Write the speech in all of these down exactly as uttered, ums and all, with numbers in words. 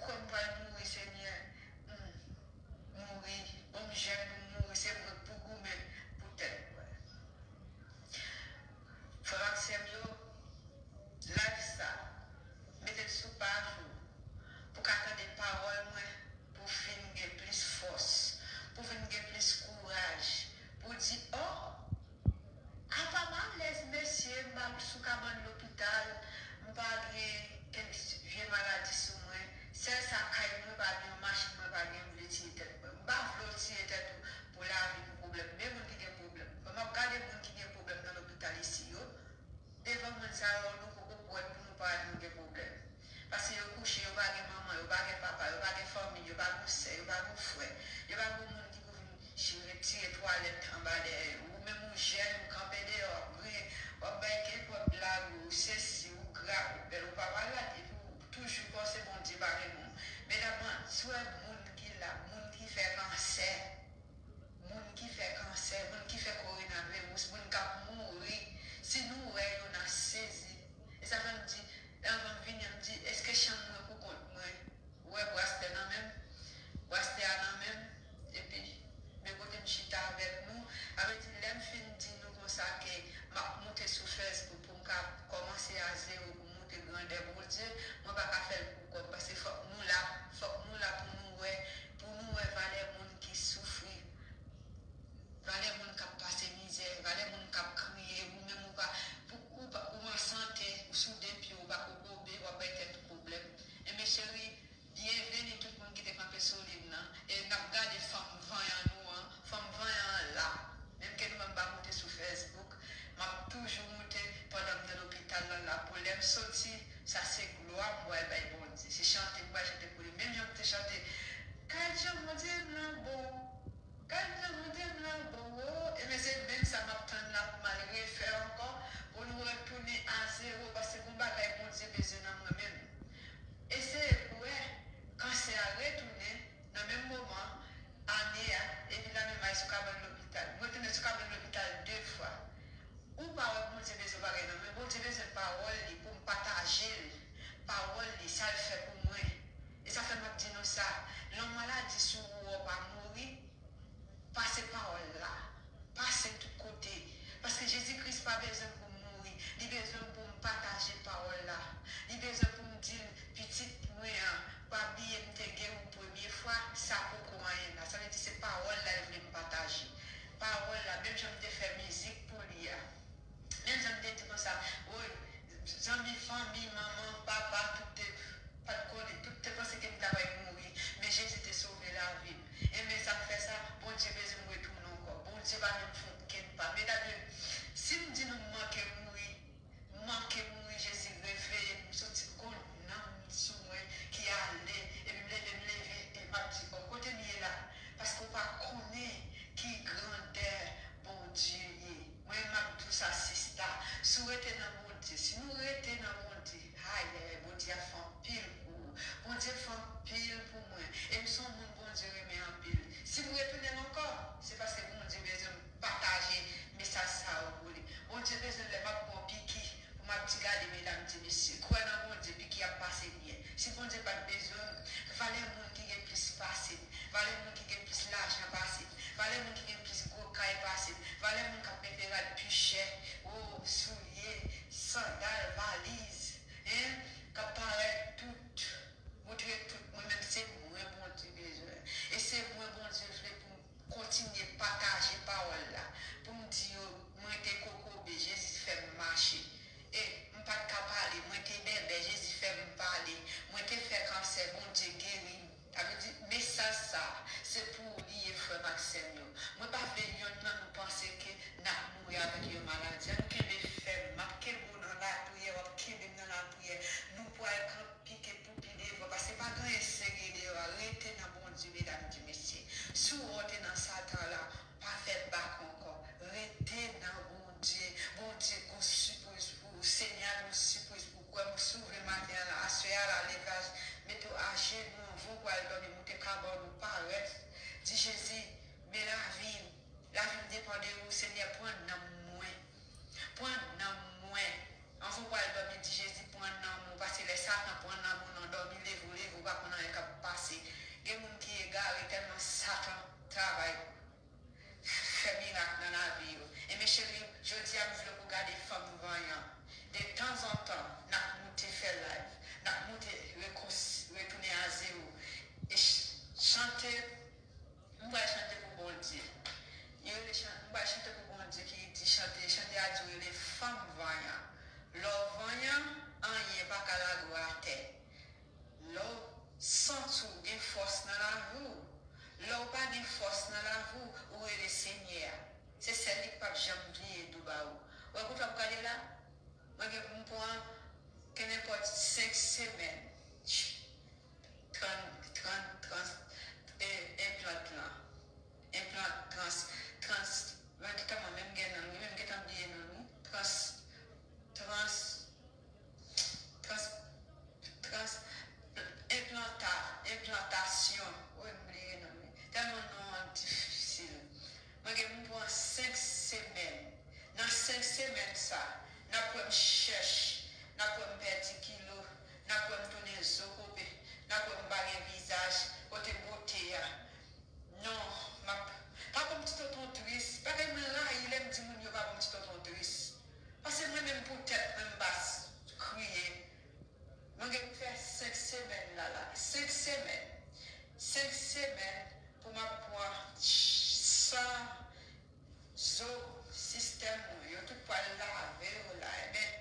Kòm m pral mouri, Senyè. Hmm. Mouri. Ban m jèn pou m mouri. Se mwen k pou goumen pou tèt mwen. Frè m ak sè m yo, live sa, mete l sou paj ou pou w ka tande pawòl mwen, pou w vin gen plis fòs, pou w vin gen plis kouraj, pou w di, oh, apa m alèz mesye, m pa sou kabann lopital, m pa gen kèk vye maladi sou mwen. Sèl sa, kay mwen pa gen, machin mwen pa gen, m vle tiye tèt mwen. M pa vle w tiye tèt ou pou lavi pou pwoblèm. Men moun ki gen pwoblèm. Lè m ap gade moun ki gen pwoblèm nan lopital isi yo, devan moun sa yo, nou poko wè pou nou pa nou gen pwoblèm. Paske yo kouche, yo pa gen manman, yo pa gen papa, yo pa gen fanmi, yo pa gen sè, yo pa gen frè, yo pa gen moun ki pou vin chire, tire twalèt anba dèyè yo. Ou menm ou jèn, ou kanpe deyò, w ap griyen, w ap bay kèk lòt blag, ou sesi, ou gra, ou bèl, ou pa malad, epi w toujou panse Bondye pa renmen w. Medam, si w wè moun ki la, moun ki fè kansè, moun ki fè kansè, moun ki fè kowonaviris, moun k ap mouri, si nou wè yo, n a sezi. E sa fè m di, anvan m vini an, m di, èske chanm mwen pou kont mwen? Ou wè braslè nan men m, braslè a nan men m, epi men kote m chita avèk nou. Sa vle di, lè m fin di nou konsa ke m ap moute sou Facebook pou m ka kòmanse a zewo pou m moute grandè Bondye, mwen pa ka fè l pou kò m, paske fòk nou la, fòk nou la pou nou wè, pou nou wè valè moun ki soufri, valè moun k ap pase mizè, valè moun k ap kriye, ou menm ou pa, pou, ou pa, ou an sante, ou sou de pye, ou pa kokobe, w ap bay tèt ou pwoblèm. Enben cheri, byenveni tout moun ki te kanpe sou live nan. E n ap gade fanm vanyan nou an, fanm vanyan an la. Menm ke nou wè m pa moute sou Facebook, m ap toujou moute pandan m nan lopital lan la. Pou lè m soti, sa se glwa m pral bay Bondye. Se chante m pral chante pou li. Menm jan m te chante, Kay jan Bondye m lan bon. Gad jan Bondye m lan bon, o, ebyen se menm sa m ap tann la pou m al refè ankò, pou nou retounen a zewo, paske gon bagay Bondye bezwen nan mwen menm. Eseye pou wè kansè a retounen nan menm moman ane a, epi la menm al sou kabann lopital. M retounen sou kabann lopital de fwa. Ou pa wè Bondye bezwen bagay nan mwen, Bondye bezwen pawòl li pou m pataje l, pawòl li, sa l fè pou mwen. E sa fè m ap di nou sa, lè yon maladi sou ou, ou pa mouri, pase pawòl la. Pase tout kote. Paske Jezi Kris pa bezwen pou m mouri. Li bezwen pou m pataje pawòl la. Li bezwen pou m di l, pitit mwen an, pa bliye m te gen ou premye fwa, sa poko anyen la. Sa vle di se pawòl la l vle m pataje. Pawòl la, menm jan m te fè mizik pou li a. Menm jan m te di konsa, woy, zanmi, fanmi, manman, papa, tout te pa t konnen, tout te panse ke m ta pral mouri, men Jezi te sove lavi m. Enben sa k fè sa, Bondye bezwen m retounen ankò. Bondye pa janm fè okenn pa. Medam yo, si m di nou m manke mouri, m manke mouri, Jezi reveye m, m soti gon nanm sou mwen ki ale, epi m leve, m leve, e m ap di, o, kote m ye la? Paske w pa konnen ki grandè Bondye ye. Mwen, m ap di w sa, sista. Si w rete nan Bondye, si nou rete nan Bondye, ayayay, Bondye ap fè anpil pou ou. Bondye fè anpil pou mwen. E m se yon moun Bondye renmen anpil. Si m retounen l ankò, se paske Bondye bezwen m pataje mesaj sa yo pou li. Bondye bezwen lè m ap pran piki, pou m ap di gade medam, di mesye, kwè nan Bondye, piki ap pase byen. Si Bondye pa t bezwen m, valè moun ki gen plis pase m, valè moun ki gen plis lajan pase m, valè moun ki gen plis gwo kay pase m, valè moun k ap mete rad pi chè, o, soulye, sandal, valiz, en, k ap parèt tout, montre tout. Mwen menm se mwen Bondye bezwen. E se mwen Bondye vle pou m kontinye pataje pawòl la, pou m di yo, mwen te kokobe, Jezi fè m mache. E m pa t ka pale, mwen te bèbè, Jezi fè m pale. Mwen te fè kansè, Bondye geri m. Sa vle di, mesaj sa, se pou ou li ye, frè m ak sè m yo. Mwen pa vle yonn nan nou panse ke n ap mouri avèk yon maladi. Ann kenbe fèm, m ap kenbe w nan lapriyè, w ap kenbe m nan lapriyè. Nou pral kanpe pike pou pi devan, paske pa gen anyen serye deyò a. Rete nan Bondye, medam, di mesye. Si w wè w te nan Satan la, pa fè bak ankò. Rete nan Bondye. Bondye gon sipriz pou ou. Senyè a gon sipriz pou ou. Kwè m, si w vle maten an la, aswè a la, leve a, mete w ajenou anvan w pral dòmi, moute kabann ou, parèt. Di Jezi, men lavi m, lavi m depann de ou, Senyè, pran nanm mwen. Pran nanm mwen. Anvan w al dòmi, di Jezi pran nanm ou, paske lè Satan pran nanm ou nan dòmi, leve w, leve w, ou pa konn anyen k ou gen fòs nan lavi w. Lè w pa gen fòs nan lavi w, ou rele Senyè a. Se sèl li k p ap janm vire do ba ou. Ou wè kote w ap gade la? Mwen gen pou m pran kenenpòt senk semèn. Tran, tran, tran, e, enplant lan. Enplant, trans, trans, mwen gentan, mwen menm gen non, mwen menm gentan bliye non li. Trans, trans, trans, trans, enplanta, enplantasyon. Wi, m bliye non li. Tèlman non an difisil. Mwen gen pou m pran senk semèn. Nan senk semèn sa, n ap wè m chèch, n ap wè m pèdi kilo, n ap wè m tounen zo kobe, n ap wè m pa gen vizaj, kote bote a. Non, m ap, pa ban m ti tonton tris. Bagay mwen rayi lè m di moun yo pa ban m ti tonton tris. Paske mwen menm pou tèt mwen m pa s-, kriye. Mwen gen pou fè senk semèn la la. Senk semèn. Senk semèn pou m ap pran san zo sistèm mwen. Yo tout pral lave yo la. Ebyen,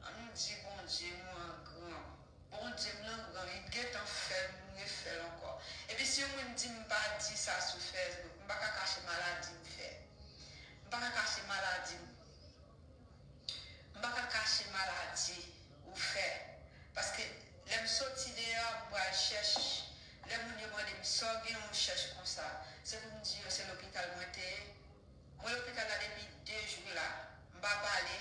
ann nou di Bondye nou an gran. Bondye m nan gran, li t gentan fè l, m refè l ankò. Epi si yon moun di m pa di sa sou Facebook, m pa ka kache maladi m fè. M pa ka kache maladi m. M pa ka kache maladi ou fè. Paske lè m soti deyò a, m pral chèch. Lè moun yo mande m sa w gen ou chèch konsa, se pou m di yo se lopital mwen te ye. Mwen lopital la depi de jou la. M pa pale,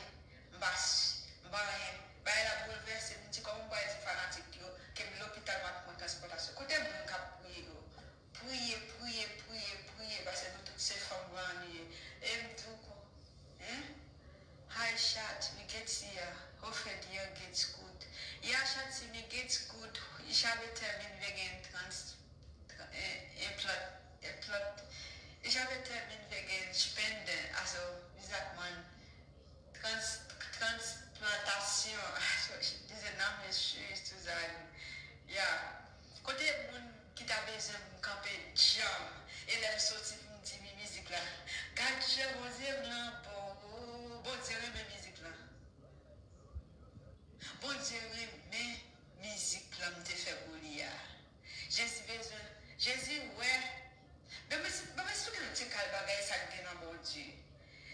m pa, m pa anyen. Bagay la boulvèse m. M di kòman m pral di fanatik yo ke m lopital m ap pran transpòtasyon. Kote moun k ap priye yo? Priye, priye, priye, priye, paske nou tout se fanm grann nou ye. E m di w kon, hein? Hi, Schatz, wie geht's dir? Hoffe, dir geht's gut. Ja, Schatzi, mir geht's gut. Ich habe Termin wegen Trans-, Tra-, äh, Implant-, Implant-, ich habe Termin wegen Spende, also, wie sagt man, Trans-, Transplantation. Also, ich, dieser Name ist schwierig zu sagen. Ja. Kote moun ki ta bezwen pou m kanpe djanm? E lè m soti pou m di mi mizik la, gad jan Bondye m nan bon, o, Bondye renmen mizik lan. Bondye renmen mizik lan m te fè pou li a. Jezi bezwen, Jezi wè. Ban m, ban m esplike nou ti kal bagay sa k gen nan Bondye.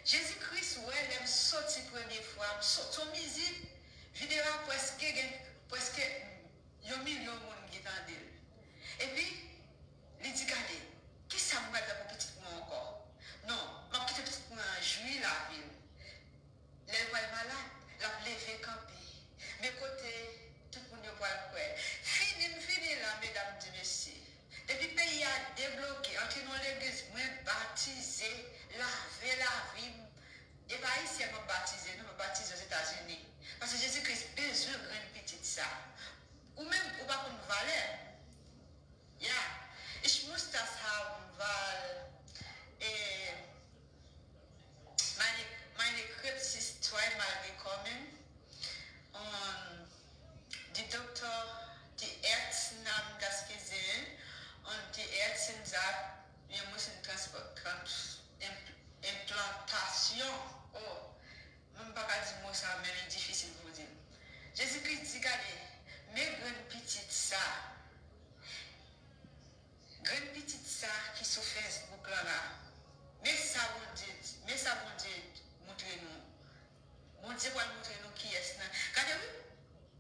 Jezi Kris wè lè m soti premye fwa, m soti yon mizik, videyo a prèske gen, prèske yon milyon moun ki tande l. Epi, li di, gade, kisa m pral fè pou pitit mwen ankò? Non, m ap kite pitit mwen an jwi lavi l. Lè l pral malad, l ap leve kanpe. Men kote tout moun yo pral kwè. Fini m fini la, medam di mesye. Depi peyi a debloke, antre nan legliz, mwen batize, lave lavi m. E pa ayisyen m ap batize, non, m ap batize Ozetazini. Paske Jezi Kris bezwen grenn pitit sa. Ou menm, ou pa konn valè. Ja, ich muss das haben, weil, äh, meine, meine Krebs ist zweimal gekommen und die Doktor, die Ärzte haben das gesehen und die Ärztin sagt, wir müssen Transport, Trans-, Impl-, Implantation. Oh, mwen m pa ka di mo sa, men li difisil pou di l. Jezi Kris di, gade, men grenn pitit sa. Grenn pitit sa ki sou Facebook lan la. Men sa Bondye di, men sa Bondye montre nou. Bondye pral montre nou kiyès nan. Gade wi,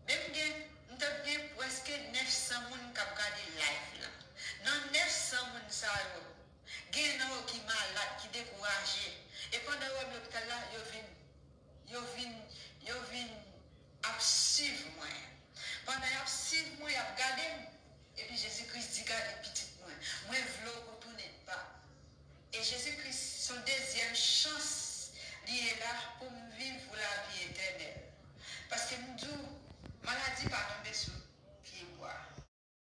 menm gen, m t ap gen prèske nèf san moun k ap gade live la. Nan nèf san moun sa yo, gen nan yo ki malad, ki dekouraje. E pandan yo wè m lopital la, yo vin, yo vin, yo vin ap swiv mwen. Pandan y ap swiv mwen, y ap gade m. Epi Jezi Kris di, gade pitit mwen, mwen vle w pou tounen pa. E Jezi Kris se yon dezyèm chans